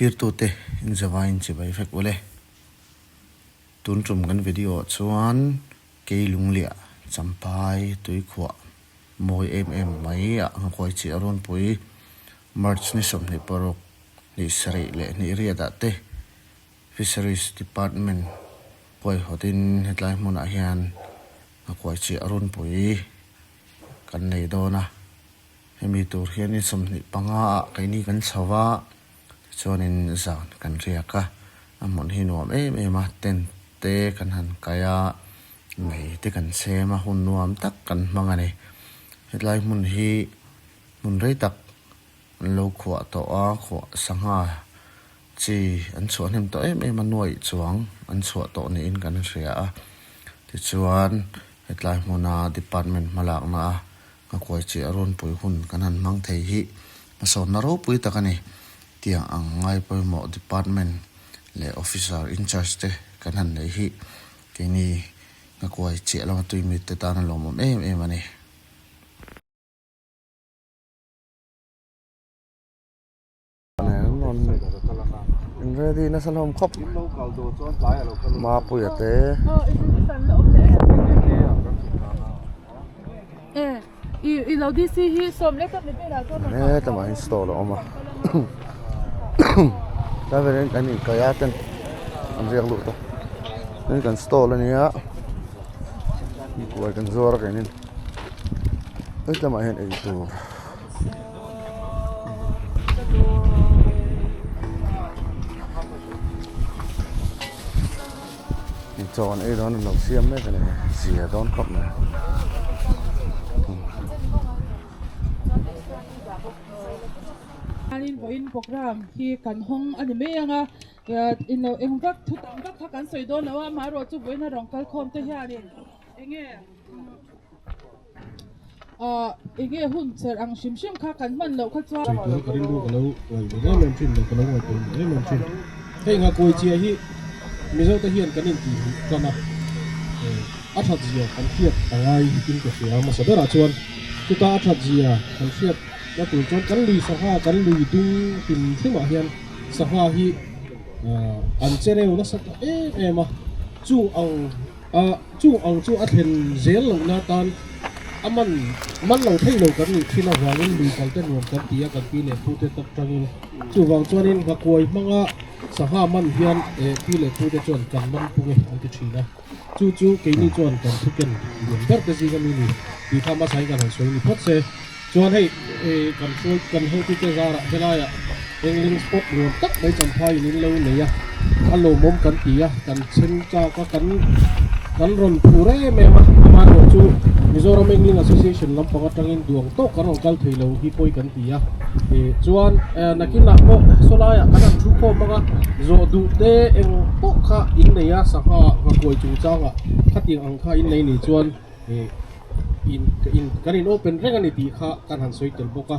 Thlirtute inzavain chibai vek ule. Tun tum kan video ah chuan Keilungliah Champai tuikhuah mawi em em mai ah nghakuai chiah rawnpui March ni 26 hnih sarih leh hnih riat ah te Fisheries Department huaihawtin hetlai hmunah hian nghakuai chiah runpui kan nei dawn a. Hemi tur hianin 25 ah keini kan chho va, tichuanin zan kan riak a, a hmun hi nuam em em a, tent te kan han kai a, mei te kan chhem a, hun nuam tak kan hmang a ni. Hetlai hmun hi hmun rei tak an lo khuah tawh a, khuah sangha chi an chhuah hnem tawh em em a, nuaih chuang an chhuah tawh niin kan hria a. Tichuan hetlai hmuna department hmalakna a Nghakuai chiah rawnpui hun kan han hmang thei hi hmasawnna ropui tak a ni. Tiang ang ngai pawimawh department leh officer in charge te kan han nei hi keini nghakuai chiah lama tui mite tan a lawmawm em em a ni. In ready nasa hlawm khawp Mapuia te hetlaiah hian stall a awm a tlai velah kan inkaih a ten an riak luh ta tin kan stall a nia kuai kan zuar a keinin hetlaiah hian eitur. Chaw an ei dawn an lo siam mek a ni zia dawn khawp mai. Chuanin vawiin program hi kan hawng a ni mai ang a, eng eng vak thu tam vak kha kan sawi dawn lo a, amaherawhchu vawiin a rawn kal khawm te hianin eng nge. Ahh enge hun cher ang hrim hrim kha kan hman loh kha chuan. Sawi tura ka rilru ka lo ngaihven em em thin leh ka lo ngaihtuah duh em em thin. Hei Nghakuai chiah hi Mizo te hian kan intih hmuh tan a, a that zia kan hriat a ngai in ka hria hmasa berah chuan chuta a that zia kan hriat na tur chuan kan lui sangha kan lui dung hlim hlimah hian sangha hi an che reu nasa ta em em a, chu ang A chung ang chu a thlen zel lohna atan a man man lo thei lo kan nih thin avangin lui kal te nuam kan ti a, kan pi leh pu te tak tangin. Chuvang chuanin nghakuai hmanga sangha man hian eh pi leh pu te chuan kan man pung e an ti thin a. Chu chu keini chuan kan thuken lian ber te zing ami ni tih kha hmasain kan han sawi ni phawt se. Chuan hei eh kan hruai kan hotute zarah helaiah engling spot nuam tak mai champhai in in lo nei a, a lawmawm kan ti a, kan chhem chak a, kan kan rawn phur em em a, amaherawh chu Mizoram Engling Association lampang atangin duang tawk kan rawn kal thei lo hi pawi kan ti a, eh chuan eh nakinah pawh sawlaiah kan han thu khawm ang a, zawh duh te eng pawh kha in nei a, sangha nghakuai chungchangah khatiang ang kha in nei nih chuan. eh in in kan in open reng a ni tih kha kan han sawi tel bawk a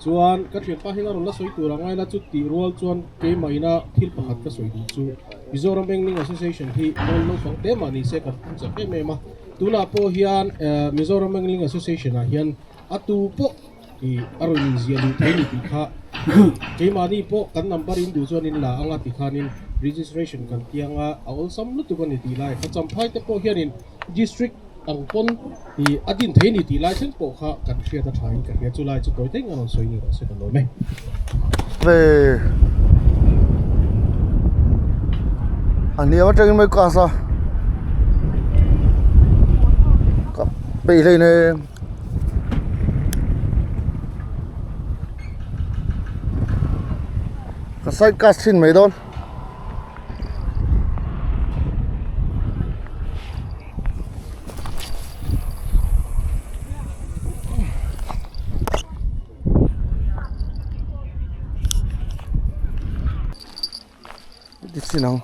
chuan ka thianpa hian a rawn la sawi tur a ngai la chu tih rual chuan keimah ina thil pakhat ka sawi duh chu Mizoram Angling Association hi pawl naupang te mah ni se kan pum chak em em a tunah pawh hian eh Mizoram Angling Association ah hian a tu pawh ih a rawn inziah luh thei ni tih kha keimahni pawh kan number in duh chuan in la anga tikhanin registration kan tiang a a awlsam lutuk a ni tih lai kha Champhai te pawh hianin District ang pawn ih a din thei ni tih lai thleng pawh kha kan hriat a tha in ka hria chu lai chu tawi teng a rawn sawi ni rawh se ka lawm e. Ve a hniam atangin mai class a ka peih hlei nem ka side cast thin mai dawn. Ti chin ang.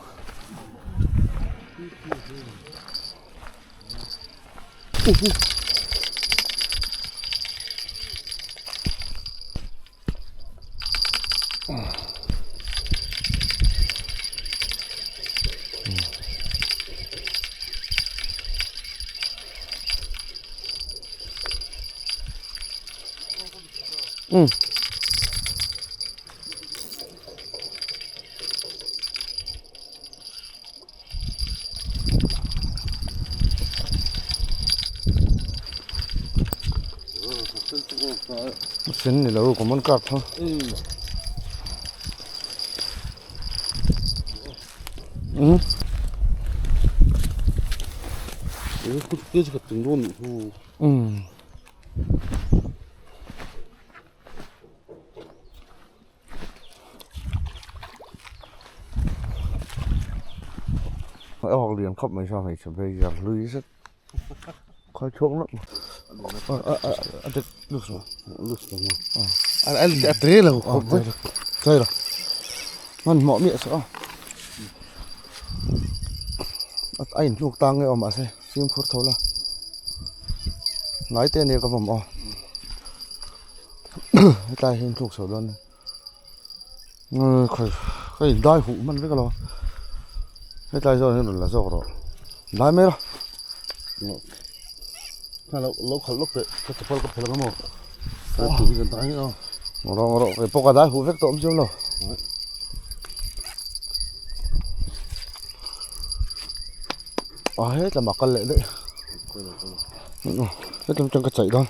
Sen ni lo common carp tho. Um. Um. A hawk lian khawp mai saw hmeichhe phei hi a hlui zet khawi chhuak nawlh mai a te lo khawp mai chai lo hmanhmawh miah suh a a inhnuk tang nge aw mahse fimkhur tho la hnai te ania ka vawm aw hetlai hi inhnuk chho dawn a ni. Ka in dai huh hman vek alo hetlai zawn hian rawn la zawk rawh dai mai rawh lo khalh lawk teh ka chapal ka phelh ang emaw ka tui kan dai ngei ang rawh rawh kei pawh ka dai huh vek tawh awm chiang lo a hetlam a kal leh daih hetlam atang ka chaih dawn.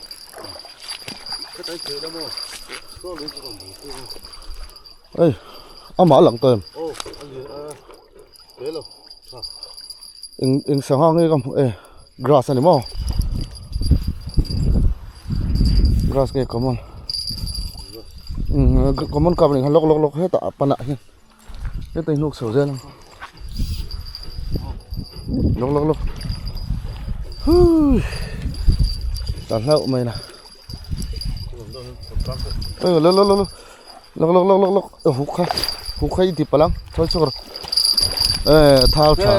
Ei amah a lang tawh em eng eng sangha nge ka hmuh e grass a ni maw grass nge common umm common carp a nih kha lawk lawk lawk hetah a panah hian heta hi hnuk chho zel ang lawk lawk lawk huii ta hlauh mai na ê lawk lawk lawk lawk lawk lawk lawk lawk huk kha huk kha i ti palh ang chawi chhuak rawh ê thau tha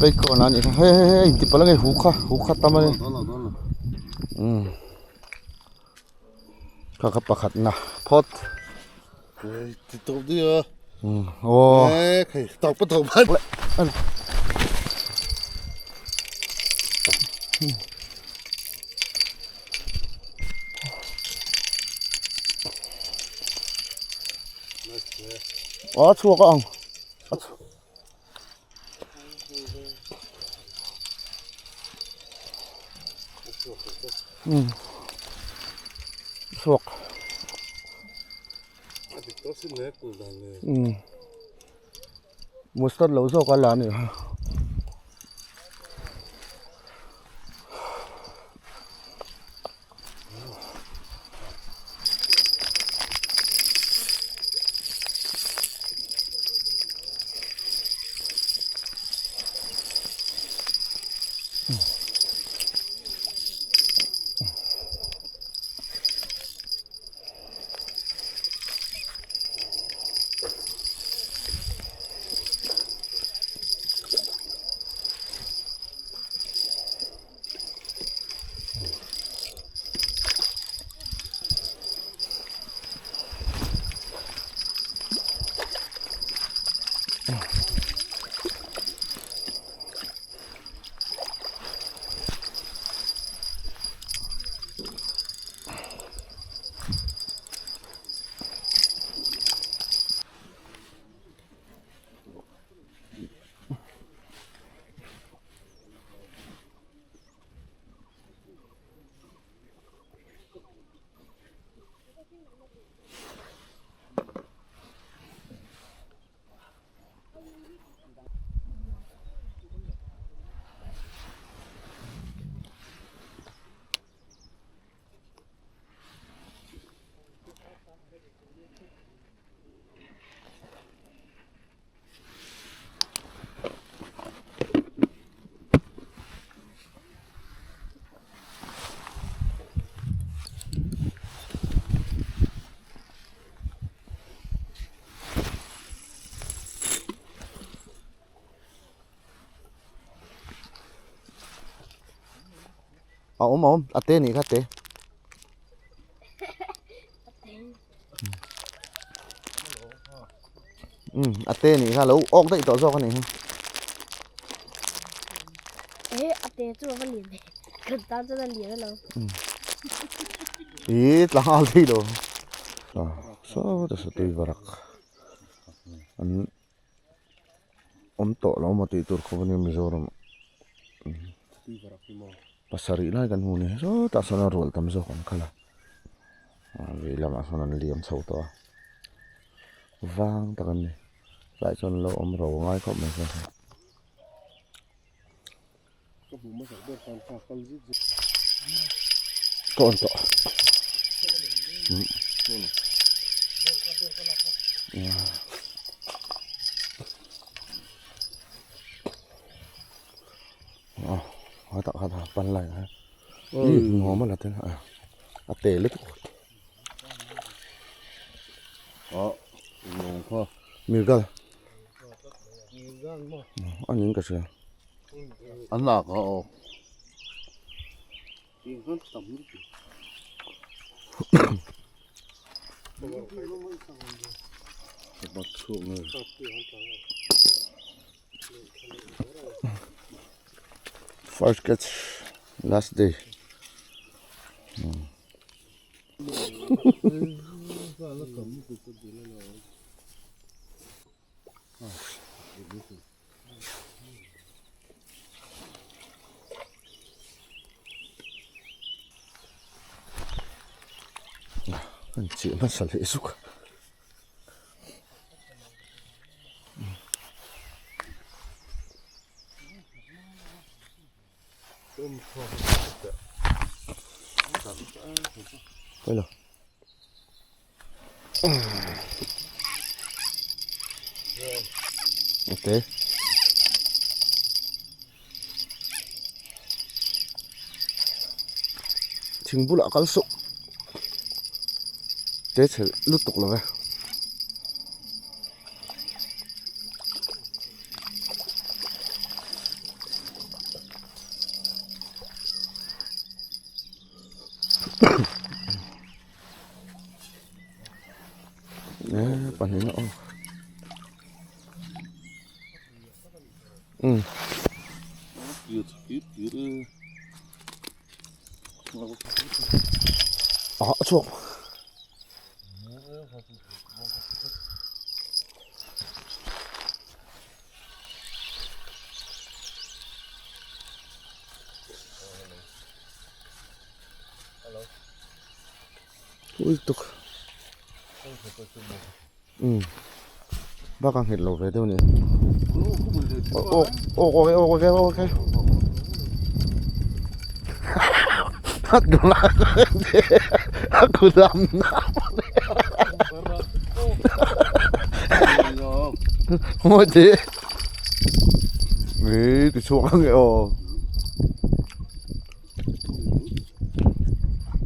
pei kawn a nih kha hei hei hei in ti palh ang e huk kha huk kha tam a ni umm kha kha pakhat na phawt. A chhuak a ang chhuak. Mustard lo zawk a la a ni a. A awm a awm a te nih kha te. Um a te nih kha lo awk daih tawh zawk a nih hi. E a te chu a va lian ve kan tan chuan a lian alawm. Ih tla nghal thei lo. Saw ta sa tui varak an awm tawh lo maw tih tur khawp a nia Mizoram ah pasarih lai kan hmu ni sawtah sawn a rual tam zawk an kal a. Vei lamah sawn an liam chho tawh a vang tak an ni tlaiah chuan an lo awm ro ngai khawp mai kha. Ka on tawh ah tah khan pan lai a nuam a la ten a a te lutuk mirgal a niin ka hria an lak a aw First catch last day. An chih hmasa leh zuk a. Hello. Ok. Thing bulah kal suh. Te chhe lutuk lo ve. Eh, pahnih na aw. Um. Ah, a chhuak. Ui tuk um bak a nghet lo ve deuh a ni awk awk awk awk awk awk awk.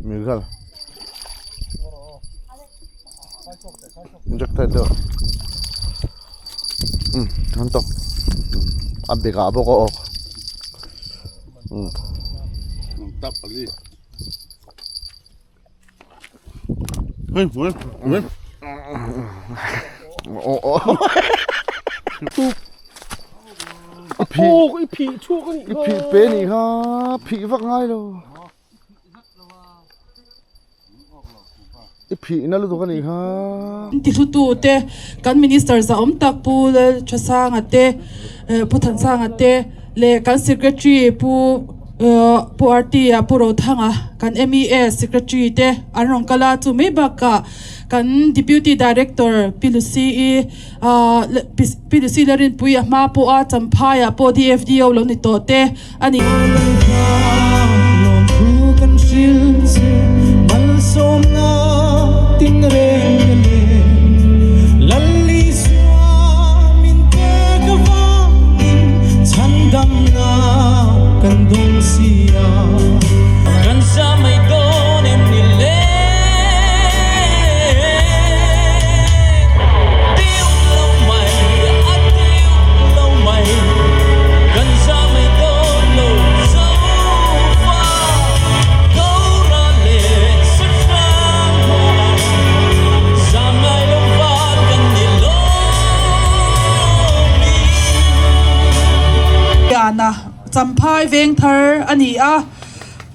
Mirgal. Jack tai deuh. Um an tawk. A bag ah bawk a awk. Um. I phih chhuak a nih I phih pe nih kha phih vak ngai lo. I phih na lutuk a nih kha. Tihlutu te kan minister zahawm tak Pu Lalthasanga te Pu Thansanga te leh kan secretary Pu Pu Arti-a Pu Rothanga kan MEA secretary te an rawn kal a chu mai bakah kan deputy director Pi Lucy-i Pi Lucy Larinpuii a hma pawh a Champhaiah pawh DFDO lo ni tawh te a ni. Champhai Vengthar a ni a,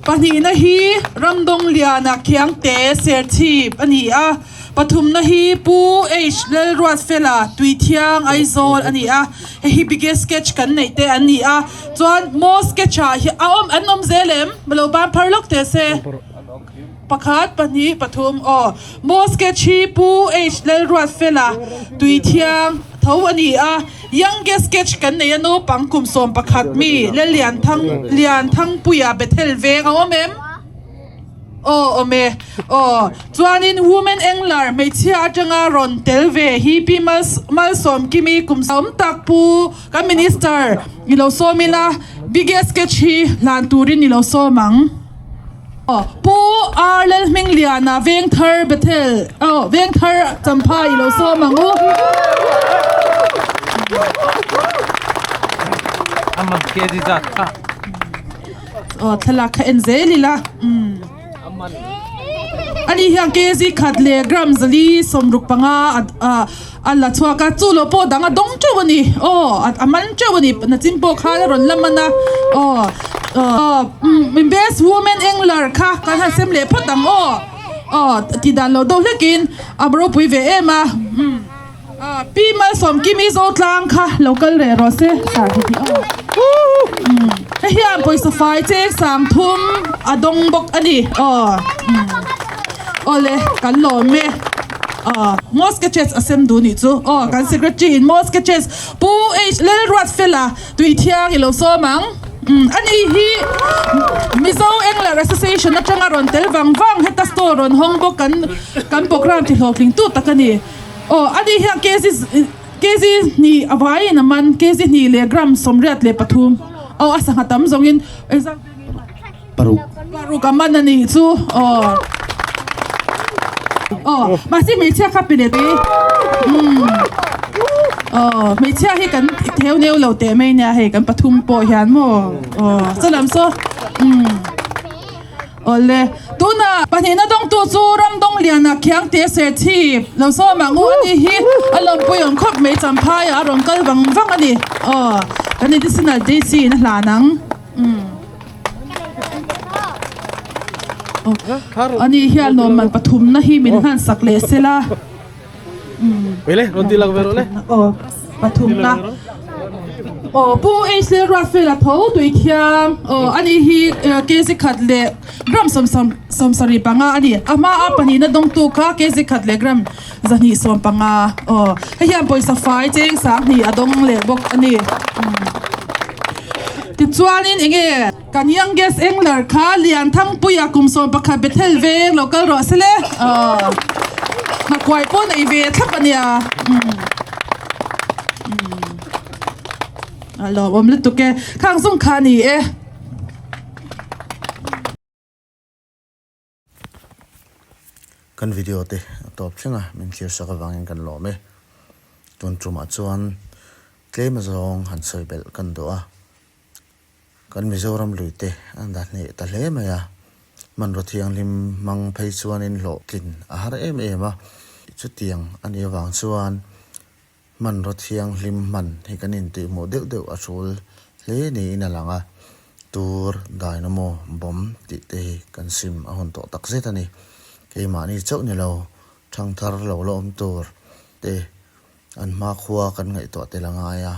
pahnihna hi Ramdawngliana Khiangte Serchhip a ni a. Pathumna hi Pu H Lalruatfela Tuithiang Aizawl a ni a, hei hi biggest sketch kan neih te an ni a, chuan maw sketch ah hi a awm an awm zel em? Lo ban phar lawk teh se. Pakhat, pahnih, pathum, aw. Most sketch hi Pu H Lalruatfela, Tuithiang, tho a ni a. Youngest sketch kan nei a naupang kum 11 mi Lallianthang, Lianthangpuia Bethel veng a awm em? Aw awm e. Aw. Chuanin Women Angler hmeichhia atanga rawn tel ve hi Pi Malsawmkimi kum sawm tak Pu kan Minister i lo sawm ila biggest sketch hi hlan turin i lo sawm ang. Aw. Pu R Lalhmingliana Vengthar Bethel aw Vengthar Champhai i lo sawm ang u. Aman kg zat kha. Aw thlalak kha en zel ila umm ani hian kg khat leh gram zali 65 a la chhuak a chu lo pawh dang a dawng teuh a ni aw a man teuh a ni nachin pawh khan a rawn la man a aw aw umm best woman angler kha kan han sem leh phawt ang aw aw tih dan lo deuh hlekin a ropui ve em a umm. Pi Malsawmkimi Zotlang kha lo kal reh rawh se sar hi aw. Hei hian pawisa fai cheng 30 a dawng bawk a ni aw. Awle kan lawm e. Mo sketches a sem duh nih chu aw kan secretary in mo sketches Pu H Lalruatfela Tuithiang i lo sawm ang. Ani hi Mizo Angler Association atanga rawn tel vang vang heta store rawn hawng bawk kan kan programme ti hlawhtling tu tak a ni. Aw, ani hian kg kg hnih a vaiin a man, kg hnih leh gram 83. Aw, a sangha tam zawngin engzat vel nge man? Paruk. Paruk a man a nih chu. Aw. Aw, mahse hmeichhia kha pe leh teh. Umm. Aw, hmeichhia hi kan theu neu lo teh mai nia hei kan pathum pawh hian maw. Aw, saw lam saw. Umm. Awle, tuna pahnihna dawngtu chu Ramdawngliana Khiangte Serchhip lo sawm ang u a nih hi a lawmpui awm khawp mai Champhaiah a rawn kal vang vang a ni. Aw, kan Additional DC in a hlan ang. Umm. Aw, ani hian lawmman pathumna hi min hmansak leh sela. Wele, rawn ti lang ve rawh le. Aw, pathumna. Aw, Pu H Lalruatfela tho tui thiam. Aw, ani hi kg khat leh gram 75 a ni. A hma a pahnihna dawngtu kha kg khat leh gram 250. Aw, hei hian pawisa fai cheng 2000 a dawng leh bawk a ni. Tichuanin enge kan youngest angler kha Lianthangpuia kum 11 Bethel veng lo kal rawh se le. Aw hnakuai pawh nei ve thlap a nia. Umm a lawmawm lutuk e. Khang zung kha a ni e. Kan video te a tawp thleng a, min thlir sak avangin kan lawm e. Tun tumah chuan tlem azawng han sawi belh kan duh a, kan Mizoram lui te an dah hneh ta hle mai a, hmanraw thianghlim hmang phei chuanin hlawhtlin a har em em a, chutiang a nih avang chuan Hmanraw thianghlim hman hi kan intihhmuh deuh deuh a hrul hle niin a lang a, tur, dynamo, bomb tih te hi kan sim a hun tawh tak zet a ni. Keimahni chauh ni lo, thangthar lo la awm tur te an hmakhua kan ngaihtuah tel a ngai a,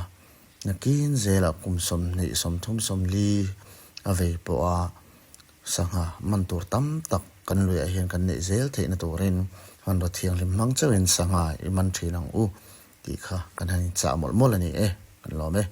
nakin zelah kum 20, 30, 40 a vei pawh a Sangha man tur tam tak kan luiah hian kan neih zel theihna turin hmanraw thianghlim hmang chauhin sangha i man thin ang u tih kha kan han inchah mawlh mawlh a ni e, kan lawm e.